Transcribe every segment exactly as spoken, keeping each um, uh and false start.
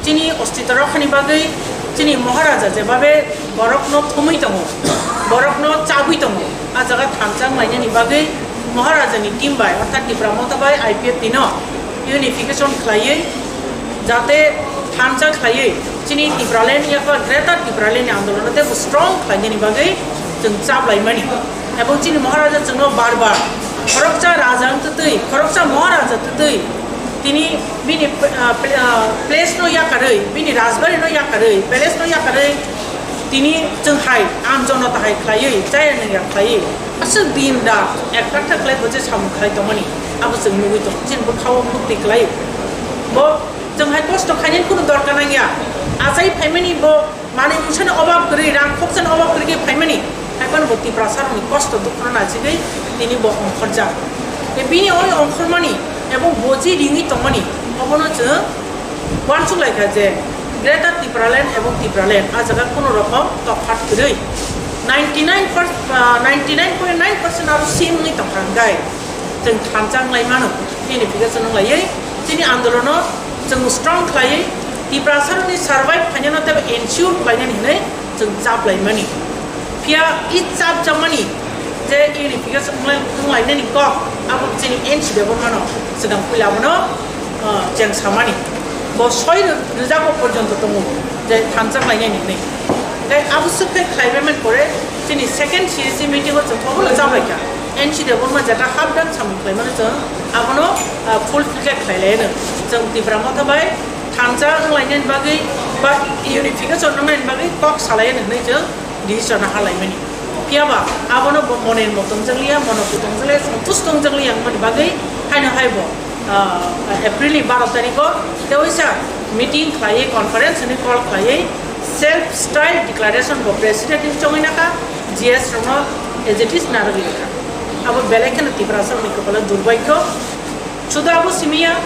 Chini ostito rokhani bagwi chini Maharaja jebabe borokno thumwi tongo, borokno chabwi tongo, a jaga thansa wnglainani bagwi Maharajani team bai, orthat Tipra Motha bai I P F T no unification khlaiwi, jate thansa khlaiwi chini Tipraland yakha Greater Tipraland ni andolon no teibo strong khlainani bagwi chwng chaplaimani. Ebong chini Maharaja chwngno bar bar khoroksa raja wng twtwi, khoroksa Maharaja twtwi tini bini, ah, pla-, ah, place no yakarwi, bini rajbari no yakarwi, palace no yakarwi tini chwng hai amjono tahai khlaiwi, chaya nungya khlaiwi, aswk din rat ekta khlai bo je samung khlai tongmani, abo chwng nugwi tongo, chini bwkhao mukti khlai. Bo chwng hai kosto khainani kunu dorkar nangya, achai phaimani bo manwi mungsani obab kwrwi, rang khokchani obab kwrwi khe phaimani, hai phano bo Tiprasa rokni kosto dukhono naisigwi tini bo ongkhorjak. Tei bini oi ongkhormani ebong bo je ringwi tongmani, obono chwng uansuk laikha je Greater Tipraland ebong Tipraland a jaga kunu rokom tophat kwrwi ninety nine per, ah, ninety nine point nine percent aro same wngwi tongkha, hwnkhe chwng thansa wnglai mano, unification wnglaiwi chini andolono chwng strong khlaiwi Tiprasarokni survive khainano teibo ensure khlainani hinwi chwng chaplaimani. Phiya i chapjakmani je unification wnglai-, wnglainani kok, abo chini N C Debbarmano swkang puila abono, ah, cheng samani. Bo soi rwjak bo porjonto tongo je thansa khlainani hinwi. Tei abo swk khe khlaibaimani pore chini second C A C meeting o chwng obono chaplaikha. N C Debbarma jeta hapdang samung khlaimano chwng abono, ah, fulfill khe khlailaino. Chwng Tipra Motha bai thansa wnglainani bagwi ba unification wnglainani bagwi kok salainani hinwi chwng decision halaimani. Phiyaba abono bo monir motom jwkliya, mono kutung jwkliya, santusto wng jwkliya wngmani bagwi haino hai bo, ah, April ni baro tarikh o tewaisa meeting khlaiwi, conference hinwi call khlaiwi self style declaration bo president ni chongwi nakha, G S rokno as it is narwgwi rwkha. Abo belai kheno Tiprasa rokni kwpalo durbhagyo. Sudu abo simiya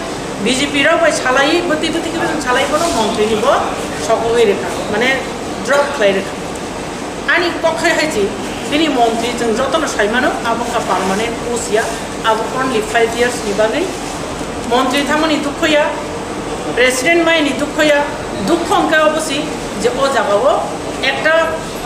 B J P rok bai salai, bwtwi bwtwi khe salai bono montri ni bo sokogwi rwkha, mane drop khlai rwkha. Ani kok hai hai se, bini montri chwng jotono sai mano, abo wngkha permanent post ya, abo only five years ni bagwi. Montri thangmani dukho ya, president mai ni dukho ya, dukho wngkha obo se je o jaga o ekta,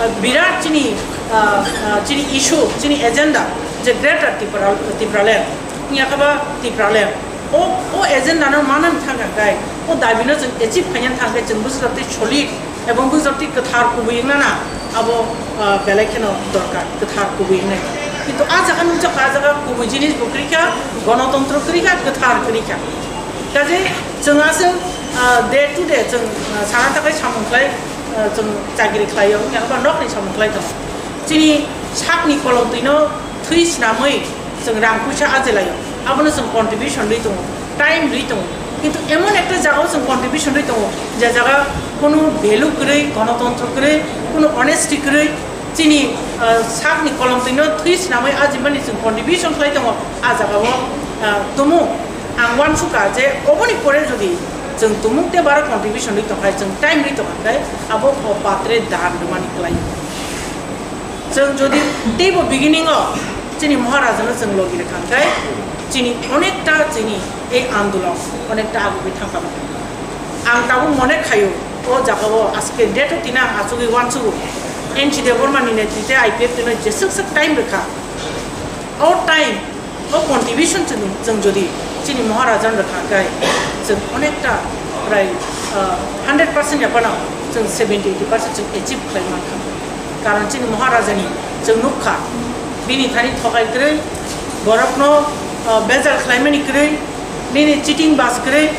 ah, birat chini, ah, ah, chini issue, chini agenda je Greater Tipra, Tipraland, wngya khe ba Tipraland. O, o agenda no manani thangkha khe, o dabi no chwng achieve khaina thangkhe chwng bwswk tei solid ebong bwswk tei kwthar kubui wngna na abo, ah, belai kheno dorkar kwthar kubui wngnai. Kintu a jaga nukjakha, a jaga kubui jinis bo kwrwikha, gonotontro kwrwikha, kwthar kwrwikha. Kaje chwng aswk, ah, day to day chwng, ah, sana takhai samung khlai, ah, chwng chakri khlai o, wngya khe ba nokni samung khlai tongo. Chini sakni kolomtwi no thwi swnamwi chwng rang puisa ajilaio, abono chwng contribution rwi tongo, time rwi tongo, kintu emon ekta jagao chwng contribution rwi tongo, je jaga kunu value kwrwi, gonotontro kwrwi, kunu honesty kwrwi, chini, ah, sakni kolomtwino thwi swnamwi ajimani chwng contribution khlai tongo, a jagao, ah, tumung. Ang uansukha je oboni pore jodi chwng tumung tei baro contribution rwi tongkha, chwng time rwi tongkha khe abo o patre dan rwmani kwlai. Chwng jodi teibo beginning o chini Maharajano chwng logi rwkha khe chini onekta chini ei andolon onekta agugwi thangkha. Ang tabuk mone khaio o jagao aske date o tini ang achugwi uansugo N C Debbarma ni netrite I P F T no jeswk swk time rwkha. O time, o contribution chwng, chwng jodi chini Maharajan rwkha khe chwng onekta prai, ah, hundred percent ya phano chwng seventy eighty percent chwng achieve khlai mankha. Karon chini Maharajani chwng nukha, bini thani thokai kwrwi, borokno, ah, bejal khlaimani kwrwi, bini cheating bas kwrwi,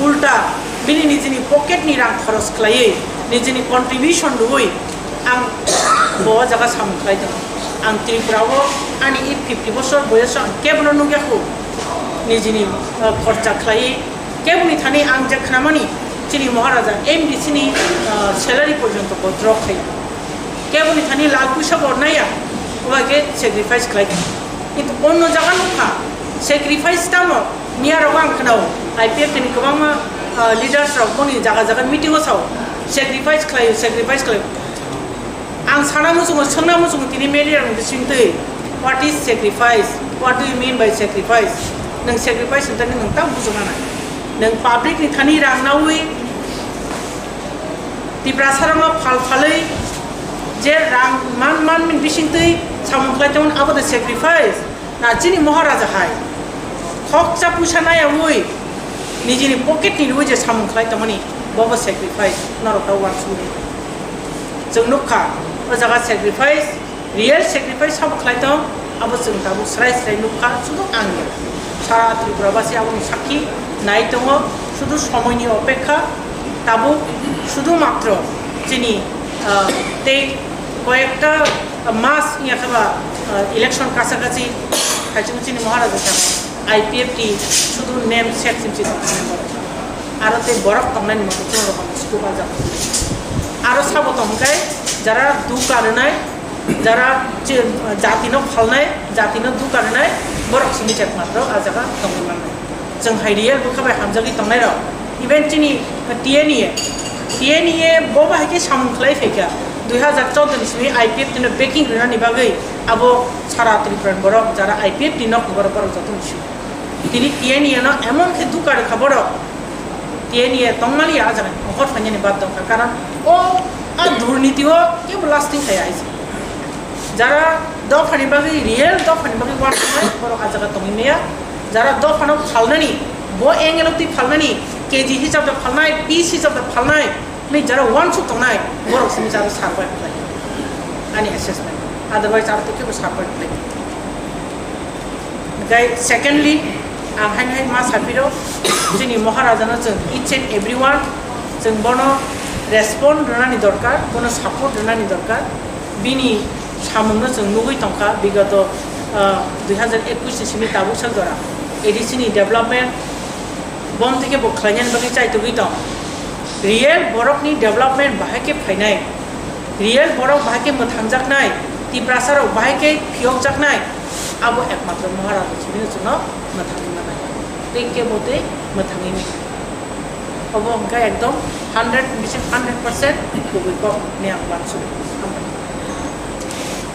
ulta bini nijini pocket ni rang khoros khlaiwi, nijini contribution rwui ang bo o jaga samung khlai tongo. Ang Tripura o ani i fifty bosor boyos o ang kebono nukya khu, nijini, ah, khorcha khlaiwi, keboni thani ang je khnamani chini Maharaja M D C ni, ah, salary porjonto bo drop khai. Keboni thani lakh puisa bo naya, oba khe sacrifice khlai. Kintu onno jaga nukha, sacrifice tamo, miya rok ang khnao, I P F T ni kwbangma, ah, leaders rok boni jaga jaga meeting o sao, sacrifice khlaio, sacrifice khlaio. Ang sana muchungo, swngna muchungo tini media rok bising twi, what is sacrifice? What do you mean by sacrifice? Nwng sacrifice hwn thani nwng tamo bujokna nai. Nwng public ni thani rang naui, Tiprasarokno phal phalwi je rang man man min bisingtwi samung khlai tongmani abo de sacrifice. Na chini Maharaja hai khoksa puisa nayawi nijini pocket ni rwi je samung khlai tongmani bobo sacrifice norok ta uansukni. Chwng nukha o jaga sacrifice, real sacrifice sabo khlai tong, abo chwng tabuk srai srai nukha, sudu ang ya. Sara Tripura basi aboni sakhi nai tongo, sudu somoini opekha, tabuk sudu matro chini, ah, tei koyekta mas ya khe ba, ah, election kacha kachi hai chini Maharaja sa I P F T sudu name set sim si tong. Aro tei borok tongnai ni motong chwng rokno scope ajak. Aro sabo tong hwnkhe jara dukha rwnai, jara che-, jatino phalnai, jatino dukha rwnai, borok simi chet matro ah jaga tongwi mannai. Chwng hai real bwkha bai hamjagwi tongnai rok. Even chini T N E, T N E bo bahai khe samung khlai phaikha. Dui hazar chaudo ni simi I P F T no backing rwnani bagwi abo sara Tripura ni borok jara I P F T nok ni borok borok joto ni simi. Tini T N E no emon khe dukha rwkha borok. T N E tongmani ya ajak hor phainani bad dongkha, karon o a durniti o kebo lasting kaya aisi. Jara dophani bagwi real dophani bagwi uansuknai borok a jaga tongwi maya. Jara dophano phalnani, bo angle o twi phalnani, K G hisab da phalnai, piece hisab da phalnai, ni jara uansuk tongnai borok simi jara survive khlai. Ani assessment. Otherwise aro tei kebo survive khlai. Hingke secondly, ang haino hai ma saphiro, chini Maharajano chwng each and everyone, chwng bono respond rwnani dorkar, bono support rwnani dorkar. Bini samungno chwng nugwi tongkha, bigoto, ah, dui hazar ekush ni simi tabuk sak jora A D C ni development, bom theke bo khlainani bagwi chaitugwi tong. Real borokni development bahai khe phainai, real borok bahai khe mwthangjaknai, Tiprasa rok bahai khe phiyokjaknai, abo ekmatro Maharaj Sibino chwngno mwthangwi manai. Tei kebo tei mwthangwi manya. Obo hwnkhe ekdom hundred bising hundred percent kubui kok hinwi ang uansukha.